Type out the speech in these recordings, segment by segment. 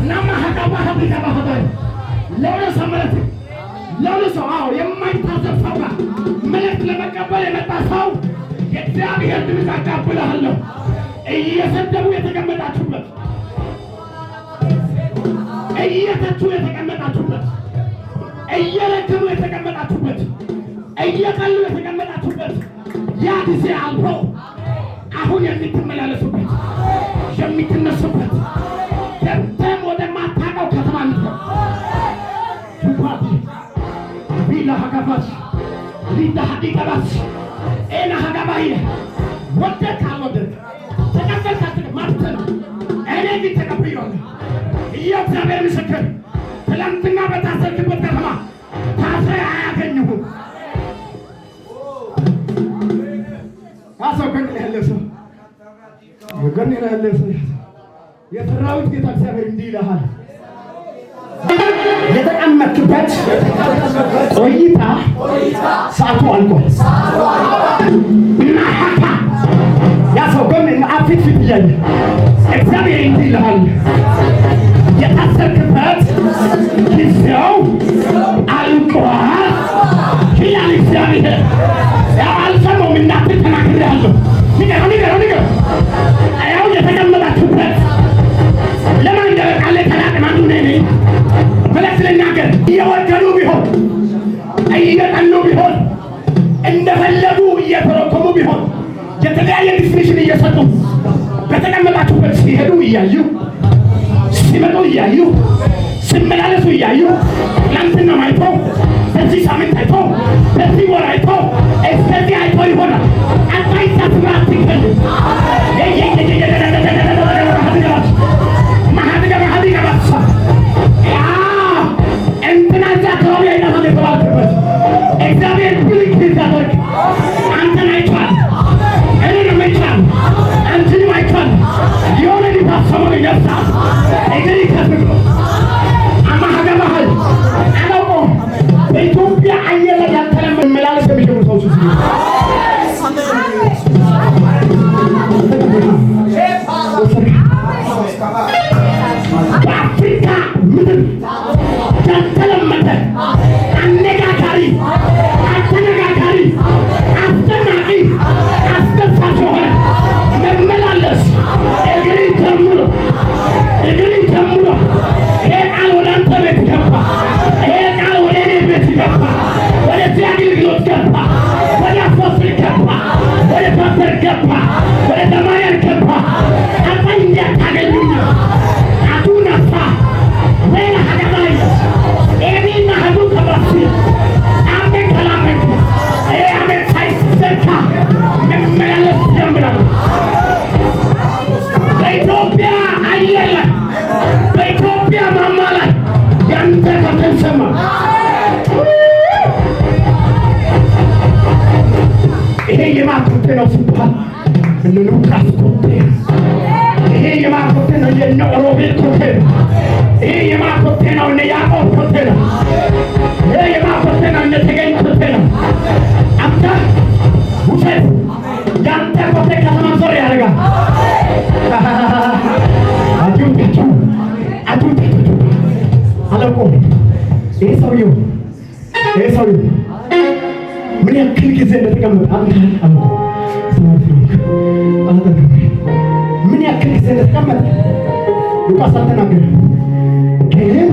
ናማሀቃባሀዲቀባሀዳይ ለሆነ ሰው መልእክት፣ ለሆነ ሰው፣ አዎ፣ የማይታዘብ ሰው ጋር መልእክት ለመቀበል የመጣ ሰው የእግዚአብሔር ድምፅ አቃብልሃለሁ። እየሰደቡ የተቀመጣችሁበት፣ እየተቹ የተቀመጣችሁበት፣ እየረገሙ የተቀመጣችሁበት፣ እየጠሉ የተቀመጣችሁበት ያ ጊዜ አልፎ አሁን የምትመላለሱበት፣ የምትነሱበት፣ ገብተም ወደማታውቀው ከተማ የምትገቡ ጁፓቲ ቢላ ሀጋባስ ሊዳ ሀዲቀባስ ኤና ሀጋባየ ወደድክ አልወደድክ፣ ተቀበልክ አልተቀበልክ መብት ነው። እኔ ግን ተቀብያለሁ። የእግዚአብሔር ምስክር፣ ትላንትና በታሰርክበት ከተማ ታስረህ አያገኝሁም። ሰው ጎን ላይ ያለ ሰው፣ ጎን ላይ ያለ ሰው፣ የሰራዊት ጌታ እግዚአብሔር እንዲህ ይልሃል። የተቀመጥክበት ቆይታ ሰዓቱ አልቋል። ናሀካ ያ ሰው ጎን ፊት ፊት እያየ እግዚአብሔር እንዲህ ይልሃል። የታሰርክበት ጊዜው አልቋል ይላል እግዚአብሔር። ያው አልሰማሁም እንዳትል ተናግሬሃለሁ። ንገረው፣ ንገረው፣ ንገረው። ያው የተቀመጣችሁበት ለማን እንደበቃለ ተላቅማኑ እኔ ነኝ። መልእክት ልናገር። እየወደዱ ቢሆን፣ እየጠሉ ቢሆን፣ እንደፈለጉ እየተረኮሙ ቢሆን፣ የተለያየ definition እየሰጡ በተቀመጣችሁበት ሲሄዱ እያዩ፣ ሲመጡ እያዩ፣ ሲመላለሱ እያዩ፣ ትናንትና አይቶ፣ በዚህ ሳምንት አይቶ፣ በዚህ ወር አይቶ፣ እስከዚህ አይቶ ይሆናል። ቀጣይ ስፍራ አትገኙ። እንትና እዛ አካባቢ አይጠፋም የተባልክበት እግዚአብሔር ብልክ ሲያደርግ አንተን አይቷል፣ እኔንም አይቷል፣ አንቺንም አይቷል። የሆነ ንፋስ ሰሞኑን ይነፍሳል። እግር ከፍ ብሎ አማሀገባህል አላውቀውም። በኢትዮጵያ አየር ላይ ያልተለመደ መመላለስ የሚጀምሩ ሰዎች እዚህ በአፍሪካ ምድር ያልተለመደ አነጋጋሪ፣ አተነጋጋሪ፣ አስደናቂ፣ አስደሳች የሆነ መመላለስ እግር ጀምሮ፣ እግር ጀምሮ። ይሄ ቃል ወደ አንተ ቤት ገባ። ይሄ ቃል ወደ እኔ ቤት ገባ። ወደዚህ አገልግሎት ገባ። ወደ apostle ገባ። ወደ ፓስተር ገባ። ወደ ዘማሪያን ገባ። ቀጣይ እንዲያታገኙኝ አቱናሳ ወይና ሀገባይ ኤቢና ሀዱ ከባሲ አሜን ካላመንክ ይሄ አሜን ሳይዘጋ መመላለስ ጀምራል። በኢትዮጵያ አየር ላይ፣ በኢትዮጵያ ማማ ላይ ያንተ ከተሰማ ይሄ የማን ኮቴ ነው ሲባል እነ ሉቃስ ኮቴ። ይሄ የማን ኮቴ ነው? የእነ ሮቤል ኮቴ ነው። ይሄ የማን ኮቴ ነው? እነ ያዕቆብ ኮቴ ነው። ይሄ የማን ኮቴ ነው? እነ ተገኝ ኮቴ ነው። አንተ ውሸት፣ ያንተ ኮቴ ከተማ ዞር ያደርጋል። አቱታቱ አቱታቱ አላውቀውም። ይሄ ሰውየው ምን ያክል ጊዜ እንደተቀመጠ አንተ አላውቀውም። ምን ያክል ጊዜ እንደተቀመጠ ሉቃስ አልተናገረም። ግን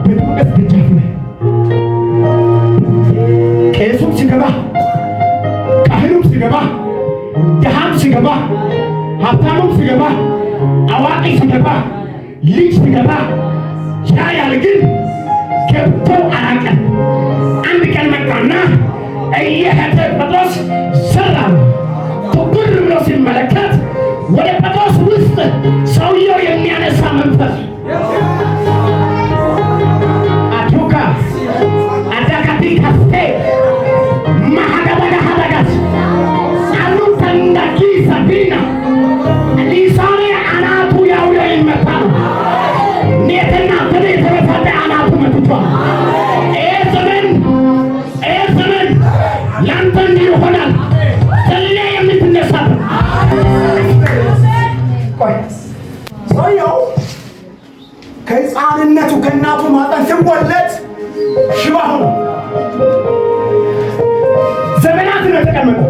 ቤተ መቅደስ ደጃፍ ላይ ቄሱም ሲገባ፣ ካህኑም ሲገባ፣ ድሃም ሲገባ፣ ሀብታሙም ሲገባ፣ አዋቂ ሲገባ፣ ልጅ ሲገባ ያያል። ግን ገብቶ አያውቅም። አንድ ቀን መጣና እየሄደ ጴጥሮስ ዘራ ትኩር ብሎ ሲመለከት ወደ ጴጥሮስ ውስጥ ሰውየው የሚያነሳ መንፈስ አቱካ አዳካቲ ካስቴ ማሀገበጋ ሀደጋስ አሉ ተንዳኪ ሰፊና ሊሳኔ አናቱ ያውሬ ይመታ ነው። ኔትና ተነ የተበሳጨ አናቱ መትቷል። ይሄ ዘመን፣ ይሄ ዘመን ለአንተ እንዲህ ይሆናል። ዘሌ የምትነሳበት ቆይ፣ ሰውየው ከሕፃንነቱ ከእናቱ ማህፀን ሲወለድ ሽባ ሆኖ ዘመናት ነው የተቀመጠው።